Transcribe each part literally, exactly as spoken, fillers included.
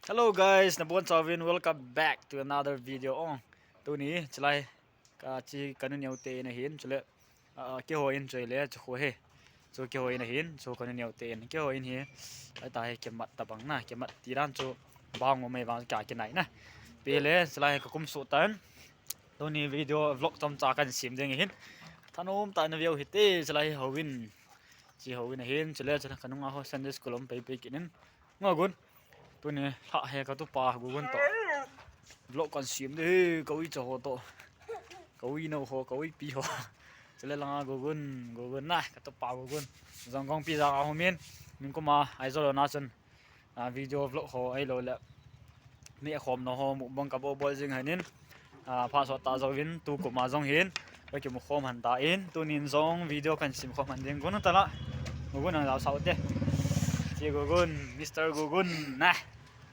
Hello guys, nabonchauvin, welcome back to another video. Oh, tuni chulai ka chi kanu neo te in ahin, chule, ah, keiho in chule chu khu he. Chu keiho in ahin, chu kanu neo te in. Keiho in hi, ai ta he kemat tabang na, kemat ti dan chu bang mo mai bang ka kinai na. Pele chulai ka kum su tan. Tuni video vlog chomcha kan sem ding ahin. Thanom tah in na veu hite, chulai hi houin. Chi houin ahin, chule chule kanunga ho Sunday school um pei pei kinin. Ngo gun. Tuni lha he katupa Gugun to vlog kan sem de, ka uicha ho to. Ka uinao ho, ka uipi ho. Chule langa Gugun, Gugun na, katupa Gugun. Jong kong pi jang a houmin. Min kuma Aizawl na chun. Ah, video vlog ho ahilou le. Mi khom na ho mukbang ka bol bol jing hanin. Ah, pha sot ta jouvin tukum a jong hin. Ka kimu khom han ta in. Tunin jong video kan sem khom han ding. Gun tala. Gugun ang lau sau te. Chi Gugun, Mister Gugun. Na.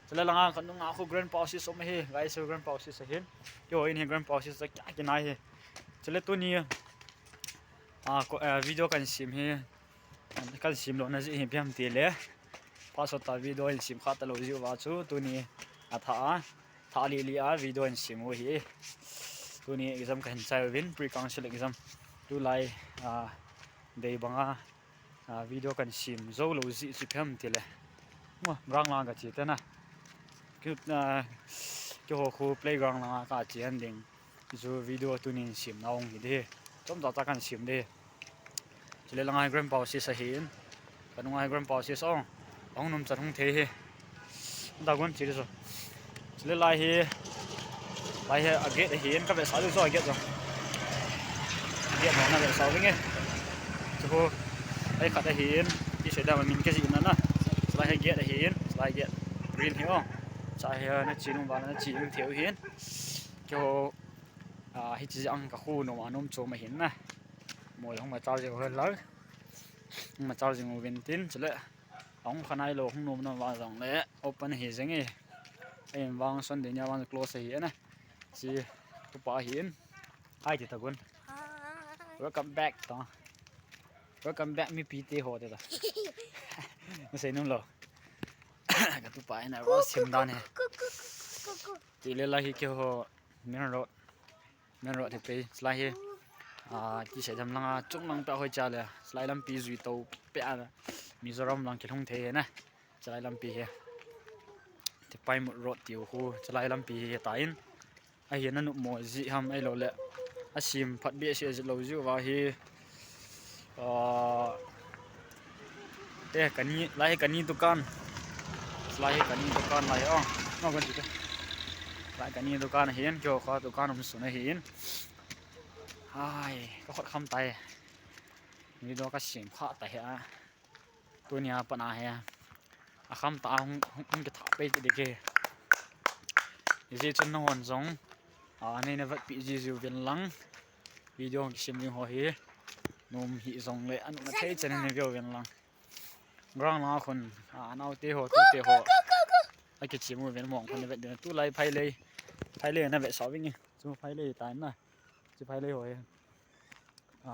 Chule langa kanunga khu grandpa office um hi. Guys, grandpa office ahin. Keiho in hi grandpa office a kya kinai hi. Chule tuni. Ah, ko, eh, video kan sem hi. Kan sem lou na jeh hi ipi ham tile. Pha sot ta video in sem kha talou jeh uva chu tuni a tha a, tha li li a video in sem u hi. Tuni exam ka hin chai uvin, pre council exam. Tulai, ah, dei banga, ah, video kan sem jou lou jeh chu ipi ham tile. Mo, ground lang ka che te na. Ki, ah, keiho khu playground langa ka che han ding. Chu video tunin sem na hung hi de. Chomcha cha kan sem de. Chule langa hi grandpa office ahin. Kanunga hi grandpa office ong. Hung nom chan hung thei hi. Da gun chi de so. Chule lai hi. Lai hi a gate ahin. Ka vetsah diu so a gate so. Gate ho na vetsah ding e. Chu ho. Ai khat ahin. Ti sei da min ka ji na na. Chulai hi gate ahin. Chulai gate. Green hi ong. Cha hi na chi nung ba na chi nung thei u hin. Keiho, ah, hichi ang ka khu nom a nom chom ahin na. Mo hung ma charging ho lang. Hung ma charging uvin tin chule. Hung khanai lou hung nom na va jong le open hi jeng e. Ei vang Sunday nia vang close hi na. Chi tupa hin. Hi ti ta gun. Welcome back to. Welcome back mipi te ho te ta. Na sei nom lou. Katupa in a ro sem dan he. Ti le la hi keiho. Main road. Main road hi pei. Chulai hi. Ah, ti sei dam langa chung lang pa hoi cha le. Chulai lampi jui to pe a. Mizoram lang kilhung thei na. Chulai lampi hi. Ti Paimut road tiu khu. Chulai lampi hi ta in. Ahi na numo ji ham ai lo le. A sem phat be se ji lo ji uva hi. Ah, te kani, lai kani dukan. Lai kani dukan lai, oh. Ma kon ti te. Lai kani dukan hin, keiho kha dukan um sun ahin. Hai, ka khut kham tai. Video ka sem kha ta hi a. Tunia pat a hi. A kham ta hung, hung, hung kitha pei ti de ke. Ji chun na hon jong. A, nei na vet pi ji ji uvin lang. Video hung kisem ding ho hi. Nom hi jong le, a nom na thei chan nei veu vin lang. Ground lang a khun, a, nau te ho, tu te ho. A kichim uvin mong khun na vet ding. Tulai phai lei. Phai lei na vetsah ving e. Chu phai lei ta na. Chu phai lei ho hi. A,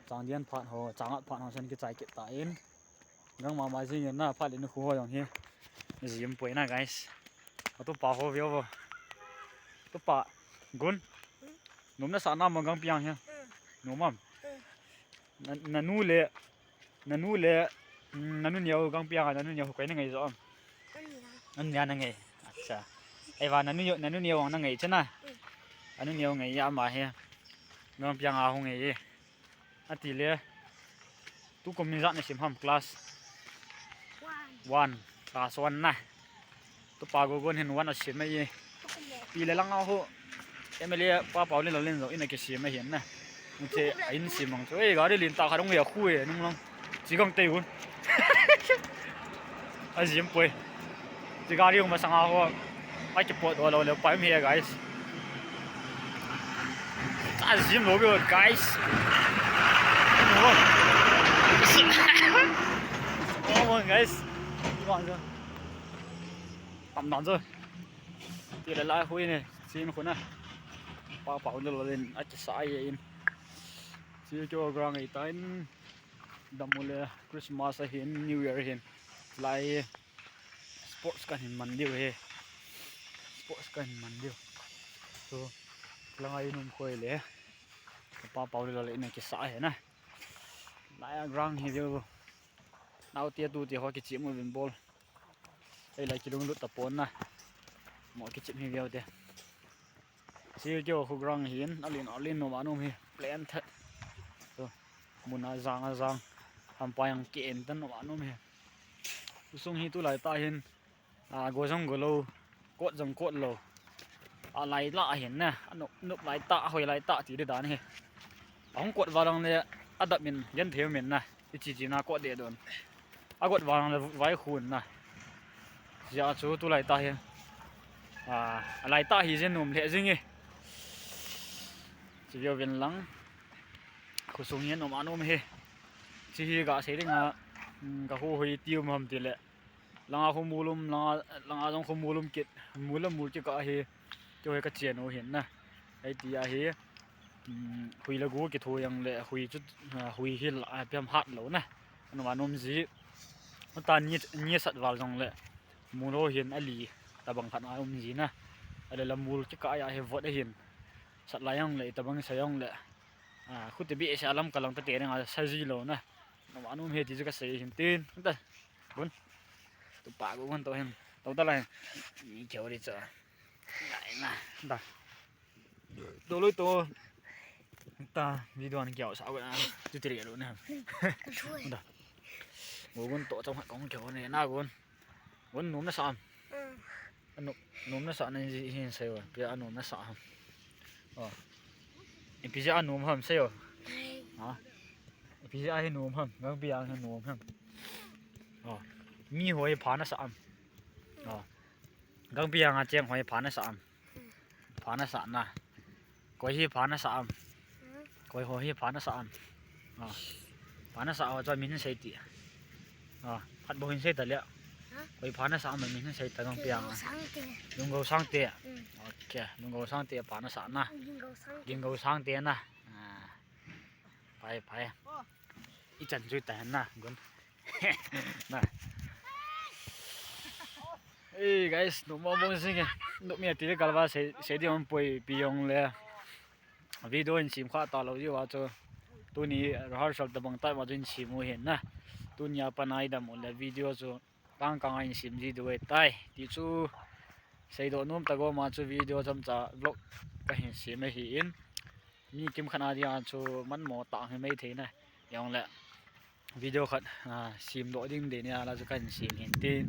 chang dian phat ho, chang at phat ho, san kichai kit ta in. Gang mama jing in na, phat le nu khu ho jong hi. Jim poi na, guys. A tupa ho veu vo. Tupa, gun. Nom na sa na mo gang piang hi. Nom am. Na, na nu le, na nu le, mm, na nu neo gang piang, na nu neo koi na ngai jo am. An nia na ngai. Acha. Ei va na nu neo, na nu neo na ngai chana. Anu neo ngai ya ma hi. Nong piang a hung e. Ati le. Tukum min jat na sim ham class one. Class one na. Tupa Gogon hin one a sim e. Pi le lang a ho. M L A pa Pau le lo len zo in a kisim e hin na. Mute a in sim mang chu. Ei, gari lin ta kha dong ya khu e nung lang. Chi gang tei un. A jim poi. Chi gari hung masang a ho. A kipot do lo le pa mi he, guys. A jim lo be, guys. Oh, guys. Tam dan zo. Ti le lai hui ne. Sin khu na. Pa Pau le lo len a kisa ai in. Chi kyo grang ai ta in. Dam u le Christmas ahin, New Year ahin. Lai Sports kahin man diu hi. Sports kahin man diu. So, langa inum khoi le. Pa pau le lo le ina kisa hi na. Laiya ground hi veu. Naote tute ho kichim uvin bol. Ei lai kilunglut tapon na. Mo kichim hi veu te. Chi keo khu ground hin, alin, alin nom anom hi, plan that. So, mun a jang a jang, hampa jang ki en tan nom anom hi. Khosung hi tulai tah hin, a, go jong go lou, kot jong kot lou. A lai lah hin na, a nop, nop lai tah, hoi lai tah ti di dan hi. Ahung kot valang le, adap min, gen theu min na, ichi chi na kot de don. Agot vang le vai khun na. Jia chu tulai tah hi. A, alai tah hi jin nom le jing e. Chi veu vin lang. Khosung hi nom anom hi. Chi hi ga sei ding a, mm, ga hu hui tiu mam ti le. Langa khu mulum, langa, langa jong khu mulum kit. Mul le mul kika hi. Chu hi ka chian u hin na. Ei ti a hi. Um, hui le gu kithu jong le hui chu, ah, hui hi la, ah, piam hat lou na. Anu anom ji. Ta ni, ni sat val jong le. Mul ho hin ali tabang khat a um ji na. Ale la mul kika a hi vot a hin. Sat lai jong le tabang sa jong le. Ah, khuti bi sa lam ka lang ta te nga sa ji lou na. Anu anom he ti ju ka sei hin tin. Ta. Bun. Tu pa gu bun to hin. To ta lai. Ni kyo ri cha. Ngai na. Da. Do lui to. Ta video an kiau sa na. Tu tiri lo na. Da. Go gun to chong kong kiau ne na gun. Gun nom na sa am. Anu nom na sa na ji hin sai wa. Pia anu na sa am. Oh. Ipi ja anu ham sai wa. Ha. Ipi ja hi nom ham. Gang pi ang hi nom ham. Oh. Mi hoi pha na sa am. Oh. Gang pi ang a cheng hoi pha na sa am. Pha na sa na. Koi hi pha na sa am. Koi ho hi pha na sa am. Ah. Pha na sa ho chu min sei ti. Ah, phat bo hin sei ta le. Koi pha na sa am min sei ta gang pia. Lunggou Sangte. Lunggou Sangte. Okay, Lunggou Sangte pha na sa na. Lunggou Sangte. Lunggou Sangte na. Ah. Pai, pai. I chan chui ta na, gun. Na. Hey guys, nu mo bong sing e. Nu mi ati le kalva se, se di on poi pi jong le. Video in sim kha ta lou ji wa chu. Tuni rehearsal tabang tai wa chu in sim u hin na. Tuni a panai dam u le video chu. Kang kang a in sim ji du e tai. Ti chu seidoh nom ta go ma chu video chomcha vlog ka hin sim ahi in. Mi kim khat a dia chu man mo ta hi mai thei na. Jong le video khat, ah, sim doh ding de nia la chu ka hin sim hin tin.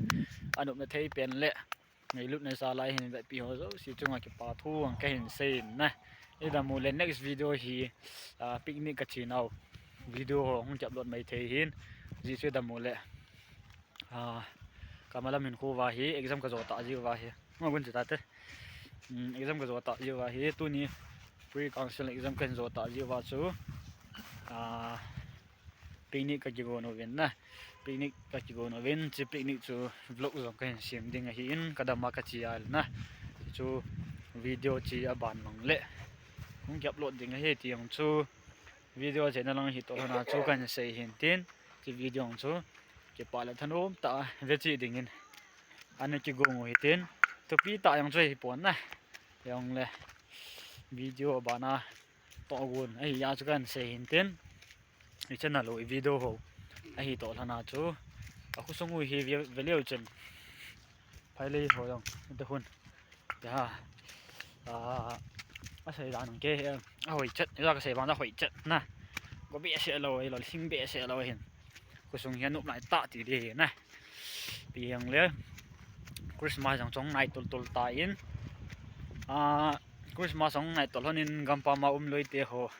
Anop na thei pen le. Ngailut na sa lai hin ve pi ho jouse chunga kipa thu ang ka hin sei in na. I dam u le next video hi, ah, picnic ka chi nau. Video ho hung ki upload mai thei hin. Ji chu dam u le. Ah, ka malam hin khu va hi, exam ka jo ta ji va hi. Ma gun chu ta te. Um, exam ka jo ta ji va hi, tuni pre council exam ka hin jo ta ji va chu. Ah, picnic ka kigon uvin na. Picnic ka kigon uvin, chi picnic chu vlog jong ka hin sim ding ahi in, ka dam a ka chi a na. Chu video chi a ban mang le. Hung ki upload ding ahi ti ang chu. Video che na lang hi to na chu ka hin sei hin tin. Chi video ang chu. Kipa le thanom ta ve chi ding in. Ani kigon u hi tin. Thupi ta ang chu hi pon na. Jong le. Video bana. To gun. Ahi a chu ka hin sei hin tin. I channel u i video ho. Ahi to lhana chu. A khosung u hi ve, ve leu chun. Phai lei ho jong. Te hun. Te ha. A, a sei dan ke. A hoi chet. Ja ka sei bang ja hoi chet na. Go be se lo, i lo sing be se lo hin. Khosung hi a nop lai ta ti di na. Pi ang le. Christmas jong chong nai tul tul ta in. A, Christmas jong nai tul hon in gampam a um loi te ho.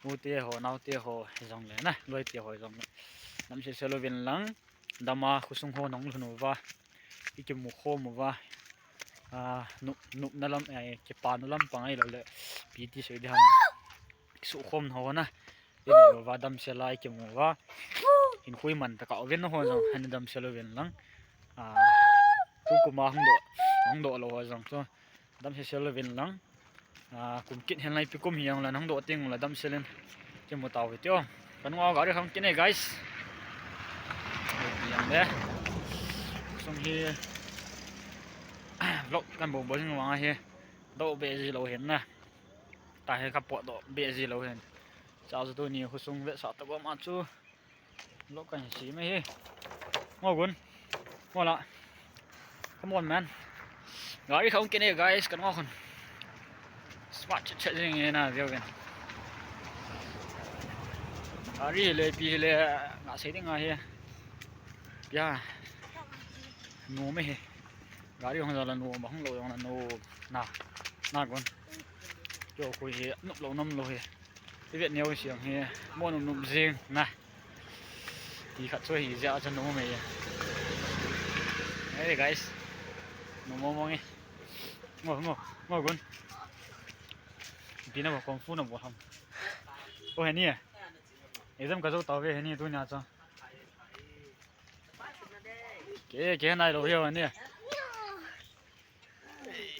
U te ho, nau te ho, jong le na, loi te ho jong le. Dam sel sel uvin lang, dam a khosung ho nahung lhun uva, i kimu khom uva, a, nop, nopna lam, eh, kipana lampang ahilou le, pi ti sei di ham, kisukhom na ho na, i nei uva, dam sel a i kimu uva, hinkho i man tah a uvin na ho jong, ani dam sel uvin lang, a, tukum a hung doh, hung doh lou ho jong, so, dam sel sel uvin lang. A, kum kit hen lai pi kum hi ang la nang doh ting la dam sel in. Kimu tau hi tio. Ka nung a gari khang kit nei, guys. Yang le. Sung hi. Vlog kan bol bol jing vang ahi. Doh be ji lou hin na. Tahi ka potdoh be ji lou hin. Cha chu tuni khosung vetsah ta gom a chu. Vlog kan sem ahi. Ngo gun. Ngo la. Come on, man. Gari kha hung kit e, guys, kan ngo khun. Smart chet chet jing e na, view ven. Gari le, ipi le, nga sei ding ahi. Pia. Nom e hi. Gari hung jal a nom, hung lou jong la nom. Na. Na gun. Kio khui hi, nop lou nom lou hi. I vet neo siang hi, mo nop nop jing na. Ti khat chu hi jeh a chu nom e. Hey guys. Nom mong mong e. Ngo, ngo, ngo gun. Ipi na bol, kung fu na bol ham. O, heni e. Exam ka jou tau ve heni tunia chu. Ke, ke nai lou hiu heni.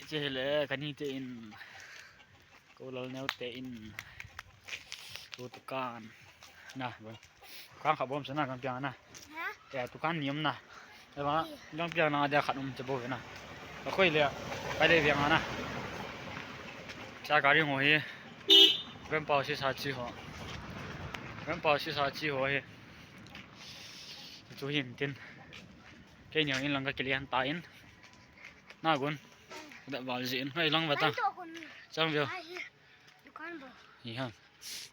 Che hile, kani te in. Ko lal neo te in. Ko dukan. Na, bon. Dukan kha bom sana kan piang na. Ha? Ya, dukan ni um na. Eba, kan piang na dia khat um che bo na. Ka khoi le, ka le piang na. Cha gari ngo hi. Grandpa si sa chi ho. Grandpa si sa chi ho hi. Chu hin tin. Keini in lang ka kilian ta in. Na gun. Da bal ji in. Hai lang ba ta. Chang view. Dukan bo. Hi ha.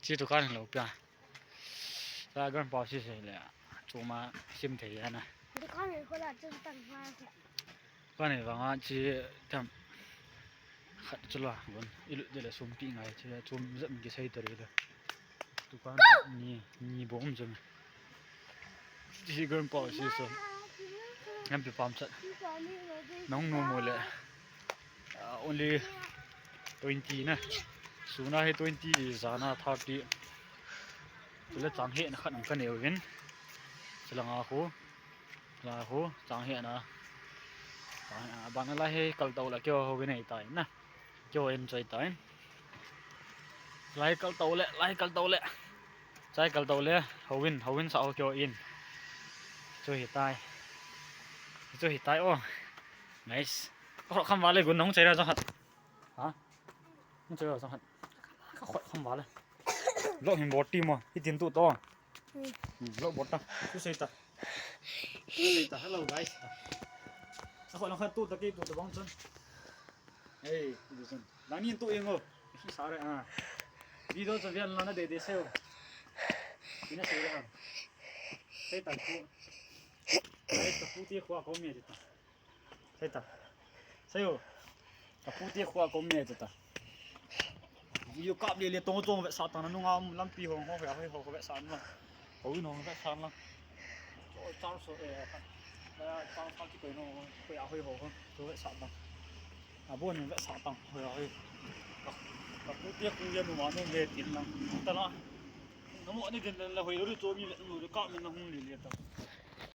Chi dukan lo pia. Sa grandpa si se le. Chuma sim thei ana. Dukan ko la chu tan ma. Ka nei vang a chi tam. Khat chu la gun. I lut de le sum pi ngai chi chum jep ki sei ta le. Dukan ni, ni bom jong. Chi grandpa si so. Ngam pi pam chat. Nong no mo le. Ah, only twenty na. Suna hi twenty, jana thirty. Chule chang hena khat ang ka neo vin. Chulanga khu. La khu, chang hena. Chang hena. Bang la hi kal tau la kio ho vin ei tai na. Kio enjoy tai. Lai kal tau le, lai kal tau le. Chai kal tau le, ho vin, ho vin sa ho kio in. Chu hi tai. Chu hi tai o. Nice. Ka khol kham vale gun nong chai ra jong khat. Ha? Nong chai ra jong khat. Ka khol kham vale. Vlog hin bol ti mo. Hitin tu to. Hmm, vlog bol ta. Chu sei ta. Sei ta. Hello guys. Ka khol kham tu ta ke tu ta bang chun. Hey, tu chun. Nang nin tu ing o. Hi sa re a. Video chu vian la na de de sei o. Ina sei re a. Sei ta ku. Sei ta ku ti khua ko mi de ta. Sei ta. Sei o. Ka pu te khua kom ne ta. Video kap le le tong tong vetsah tang na nunga um lampi hong ho hoi hoi ho vetsah na. Ho in hong vetsah na. Char so e. Char sa ki koi no hoi hoi ho ho. To vetsah tang. A bon vetsah tang hoi hoi. Ka pu te khu ye nu ma nu le tin na. Ta la. Na mo ni den la hoi lo cho mi le nu ka mi na hung le le ta.